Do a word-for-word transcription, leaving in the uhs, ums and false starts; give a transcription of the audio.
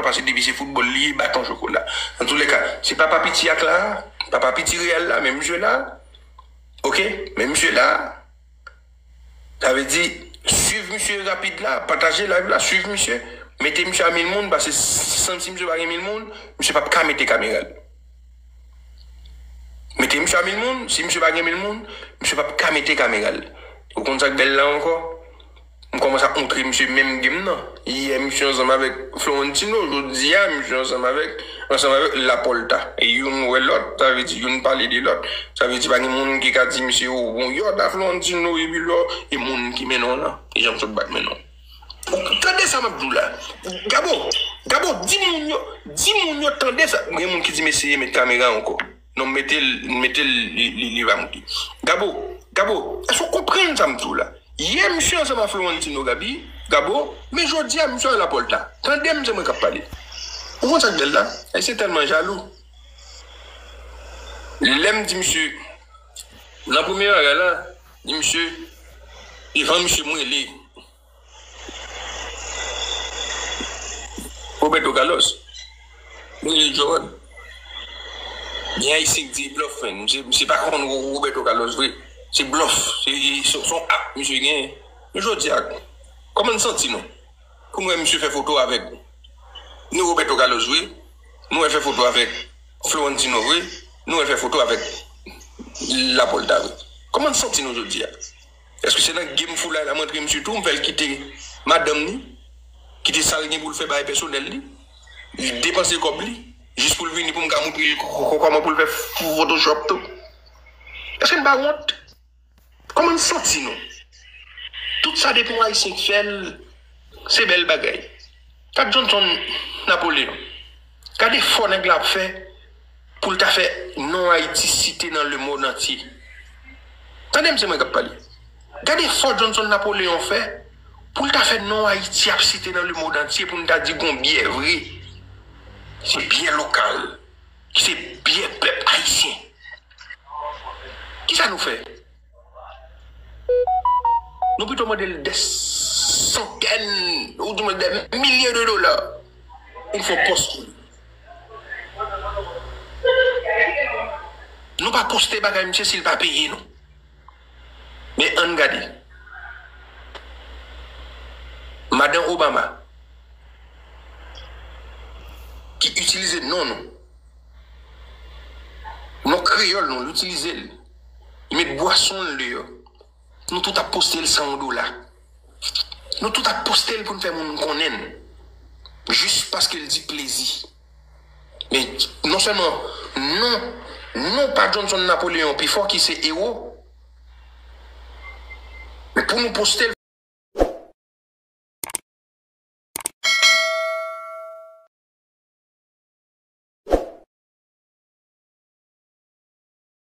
paske depi se foutbòl li ye, baton chokola. Antouleka, se papa piti ak la, papa piti Real la, men misye la, oke, men misye la, sa vle di, swiv misye rapid la, pataje live la, swiv misye, mete misye a mil moun, paske san si misye pa gen mil moun, misye p ap ka mete kamera l. Mete misye a mil moun, si misye pa gen mil moun, misye p ap ka mete kamera l. Ou konn sa k bèl la ankò? M kòmanse ap montre misye menm game nan. Yè misye ansanm avèk Florentino, jodi a misye ansanm avèk ansanm avèk Laporta. E youn wè lòt, sa vle di youn pale de lòt. Sa vle di pa gen moun ki ka di misye ou bon yòt a Florentino epi lò e moun ki mennen w lan. E jan m sot bat mennen w. Tande sa m ap di w la. Gabo, Gabo, di moun yo, di moun yo tande sa. Gen moun ki di m eseye met kamera ankò. Non, m mete l, m mete l, li, li, li pa moute. Gabo, Gabo, èske w konprann sa m di w la? Yè misye ansanm a Florentino Gabi, Gabo, men jodi a misye a Laporta. Tande m, se mwen k ap pale. Ou konn sa k bèl la? Ayisyen tèlman jalou. Lè m di misye, nan premye bagay la, di misye, devan misye m rele. Roberto Carlos. Mwen rele Johan. Gen Ayisyen ki di blòf, men misye, misye pa konn Ro-, Roberto Carlos vre. Se blòf. Se, se, se yon ap misye genyen. Men jodi a, kòman n santi nou? Pou n wè misye fè foto avèk nou Roberto Carlos vre, nou wè fè foto avèk Florentino vre, nou wè fè foto avèk Laporta vre. Kòman n santi nou jodi a? Èske se nan game foulay la m antre misye tou, m fè l kite madanm li, kite sa l gen pou l fè bagay pèsonèl li, li depanse kòb li, jis pou l vini pou m ka montre l k-, k-, kòman pou l fè Photoshop tou? Èske n pa wont? Kòman n santi nou? Tout sa depi yon Ayisyen k fè l, se bèl bagay. Gad Johnson Napoléon. Gad efò nèg la ap fè pou l ta fè non Ayiti site nan lemonn antye. Tande m, se mwen k ap pale. Gad efò Johnson Napoléon fè pou l ta fè non Ayiti ap site nan lemonn antye, pou n ta di gon byè vre. Se byè lokal, ki se byè pèp ayisyen. Kisa nou fè? Nou pito mande l dè santèn, ou di mwen dè milye de dola. Pou n fè yon pòs pou li. Nou pa poste bagay misye si l pa peye nou. Men ann gade. Madan Obama, ki itilize non nou. Non kreyòl nou, l itilize l. Li met bwason l deyò. Nou tout ap poste l san yon dola. Nou tout ap poste l pou n fè moun konnen n. Jis paske l di plezi. Men non sèlman non, non pa Johnson Napoléon pi fò ki se ewo, men pou nou poste l,